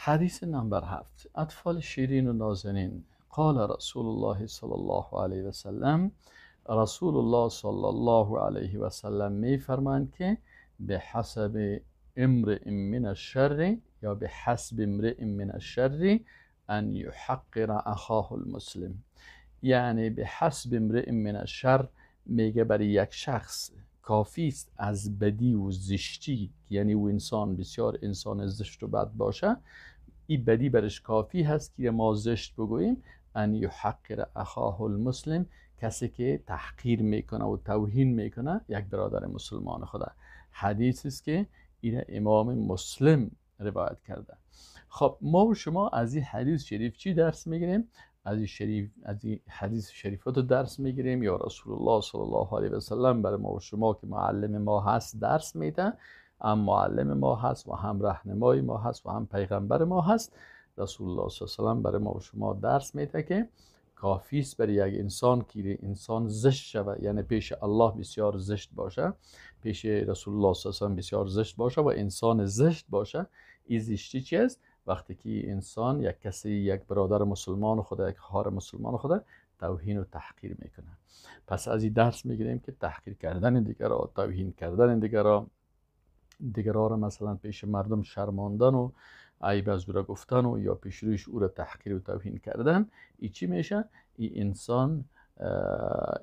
حدیث نمبر 7. اطفال شیرین و نازنین، قال رسول الله صلی الله علیه و سلم، رسول الله صلی الله علیه و سلم می فرمایند که به حسب امرئ من الشر یا به حسب امرئ من الشر ان یحقر اخاه المسلم. یعنی به حسب امرئ من الشر میگه برای یک شخص کافی است از بدی و زشتی، یعنی او انسان بسیار انسان زشت و بد باشه، این بدی برش کافی هست که ما زشت بگوییم. ان یحقر اخاه المسلم، کسی که تحقیر میکنه و توهین میکنه یک برادر مسلمان خدا. حدیث است که این امام مسلم روایت کرده. خب ما و شما از این حدیث شریف چی درس میگیریم؟ از این حدیث شریفات رو درس میگیریم، یا رسول الله صلی الله علیه و سلم برای ما و شما که معلم ما هست درس میده، هم معلم ما هست و هم راهنمای ما هست و هم پیغمبر ما هست. رسول الله صلی الله علیه و سلم برای ما و شما درس میده که کافی است برای یک انسان که انسان زشت شود، یعنی پیش الله بسیار زشت باشه، پیش رسول الله صلی الله علیه و سلم بسیار زشت باشه و انسان زشت باشه. این زشتی چی است؟ وقتی که انسان یک کسی، یک برادر مسلمان خود، یک خواهر مسلمان خود توهین و تحقیر میکنه. پس از این درس میگیریم که تحقیر کردن دیگران، توهین کردن دیگران، دیگران را مثلا پیش مردم شرماندن و عیب از او را گفتن و یا پیش رویش او را تحقیر و توهین کردن، ای چی میشه؟ این انسان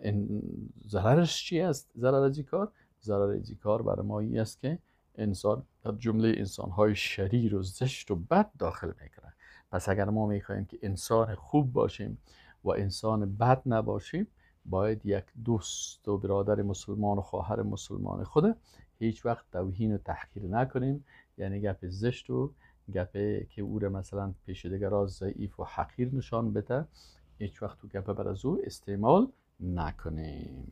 این ضررش چی است؟ ضرر از این کار، ضرر از این کار برای ما این است که انسان در جمله انسان‌های شریر و زشت و بد داخل میکنه. پس اگر ما میخواهیم که انسان خوب باشیم و انسان بد نباشیم، باید یک دوست و برادر مسلمان و خواهر مسلمان خود هیچ وقت توهین و تحقیر نکنیم، یعنی گپ زشت و گپ که او را مثلا پیش دیگران ضعیف و حقیر نشان بده، هیچ وقت تو گپ بر از او استعمال نکنیم.